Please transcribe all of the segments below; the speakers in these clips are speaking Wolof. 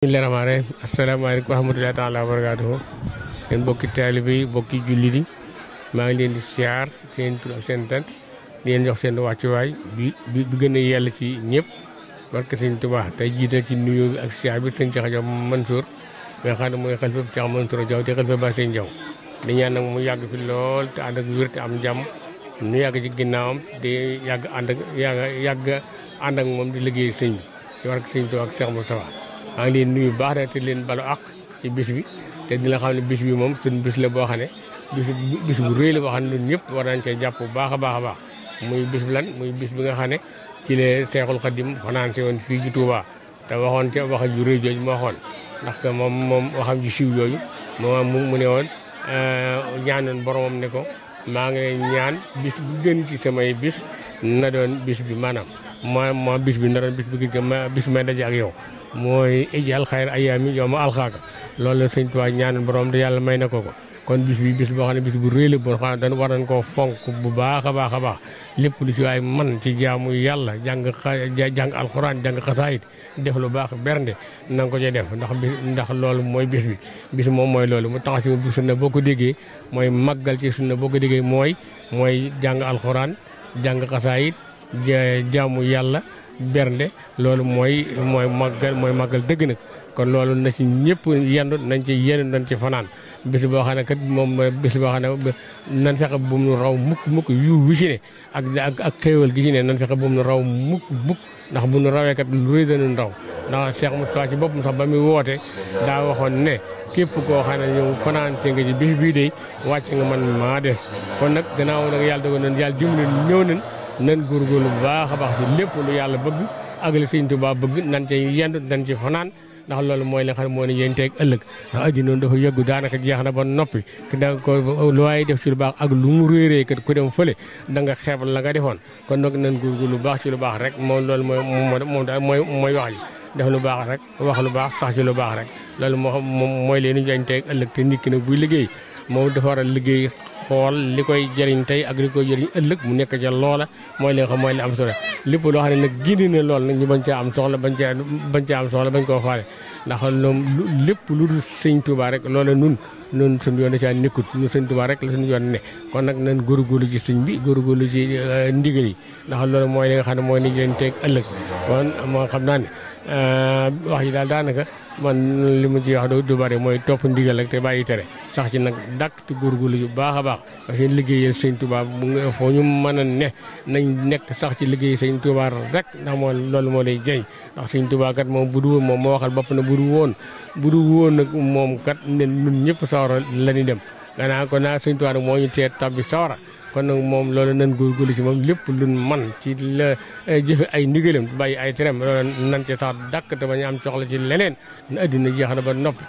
bismillaahi rahmaani rahiim asalaamaaleykum wa rahmatullaahi taala wa barakaatuhu yéen bokki taalibe yi bokki jullit yi maa ngi leen di siyaar seen tur ak seen tant di leen jox seen wàccuwaay bi gën a yell ci ñëpp barke sëñ Tuubaa tey jiital ci nuyoo bi ak siyaar bi sëñ Cheikh Diaw Mansour nga xam ne mooy xalifa Cheikh Mansour Diaw te xalifa ba sëñ Diaw di ñaan nag mu yàgg fi lool te ànd ak wér te am jàmm nu yàgg ci ginnaawam di yàgg ànd ak moom di liggéey sëñ bi ci barke sëñ Tuubaa ak Cheikh Moustapha maa ngi leen nuyu baax na te leen balu àq ci bis bi te dina xam ne bis bi moom suñu bis la boo xam ne bis bu rëy la boo xam ne ñun ñëpp war nañ cee jàpp bu baax a baax a baax muy bis bi lan muy bis bi nga xam ne ci la Seexul Xadim fanaan si woon fii ci Touba te waxoon ca wax ju rëy jooju ma waxoon ndax que moom waxam ji siiw jooju mu ne woon ñaanoon boromam ne ko maa ngi lay ñaan bis bu gën ci samay bis na doon bis bi maanaam moo bis bi na doon bis bi bis may daje ak yow mooy ijal xayr ayaami yow ma alxaaka loolu la sëñ Tuubaa ñaanal borom te yàlla may na ko kon bis bi bis boo xam ne bis bu rëy la boo xam ne dañ war nañ koo fonk bu baax a baax a baax lépp lu ci waay man ci jaamu yàlla jàng alxuraan jàng xasaayit def lu baax bernde na nga ko cee def ndax loolu mooy bis moom mooy loolu mu tax si bu sunna boo ko déggee mooy màggal ci sunna boo ko déggee mooy jàng alxuraan jàng xasaayit jaamu yàlla bernde loolu mooy màggal dëgg nag kon loolu na ci ñëpp yendu nañ ci nañ ci fanaan bis boo xam ne kat moom bis boo xam ne nan fexe bu mu raw mukk yu wi ci ne ak xéewal gi ci ne nan fexe bu mu raw mukk ndax bu nu rawee kat lu rëy danañ raw ndax Cheikh Moustapha ci boppam sax ba muy woote daa waxoon ne képp koo xam ne yow fanaan si nga ci bis bii de wàcc nga man maa des kon nag gannaaw nag yàlla dogal nañ yàlla dimbali ñëw nañ nan góorgóorlu bu baax a baax ci lépp lu yàlla bëgg ak li sëñ Tuubaa bëgg nan ci yendu nan ci fanaan ndax loolu mooy li nga xam ne moo ne yéen teeg ëllëg ndax aji noonu dafa yëggu daanaka jeex na ba noppi da ko lu waaye def ci lu baax ak lu mu réeree kat ku dem fële da nga xeeb la nga defoon kon nag nan góorgóorlu lu baax ci lu baax rek moom loolu moom daal mooy wax ji def lu baax rek wax lu baax sax ci lu baax rek loolu moom mooy leen ñu teeg ëllëg te nit ki nag buy liggéey moom dafa war a liggéey xool li koy jëriñ tey ak li koy jëriñ ëllëg mu nekk ca loola mooy li nga xam mooy li am solo lépp loo xam ne nag génne na lool nag ñu bañ caa am soxla bañ caa am soxla bañ koo faale ndax loom lépp lu dul sëñ Tuubaa rek loola nun suñu yoon da caa nekkut ñun sëñ Tuubaa rek la suñu yoon ne kon nag nan góorgóorlu ci sëñ bi góorgóorlu ci ndigal yi ndax loolu mooy li nga xam ne mooy ni jëriñ tey ëllëg kon moo xam naa ne wax yi daal daanaka man li ma ci wax du bari mooy topp ndigal rek te bàyyi tere sax ci nag dàkk te góorgóorlu yu baax a baax parce que liggéeyal sëñ Tuubaa foo ñu mën a ne nañ nekk sax ci liggéey sëñ Tuubaa rek ndax moo loolu moo lay jëriñ ndax sëñ Tuubaa kat moom bu du woon moom moo waxal bopp na bu du woon nag moom kat ne ñun ñëpp sawara la ñuy dem gannaaw kon naa sëñ Tuubaa nag moo ñu tee tabbi sawara kon nag moom loolu nan góorgóorlu ci moom lépp luñ man ci la jëfe ay ndigalam bàyyi ay terem loolu nan ci sax dàkk te bañ am soxla ci leneen na addina jeex na ba noppi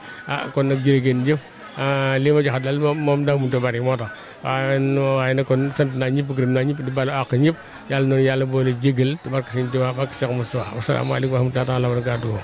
kon nag jërë ngeen jëf li ma joxe daal moom daa mënut a bari moo tax waaye nag kon sant naa ñëpp gërëm naa ñëpp di balu àq ñëpp yàlla noonu yàlla boole jéggal te barke sëñ Tuubaa barke Cheikh Moustapha wasalaamaaleykum wa rahmatullaahi wa barakaatuh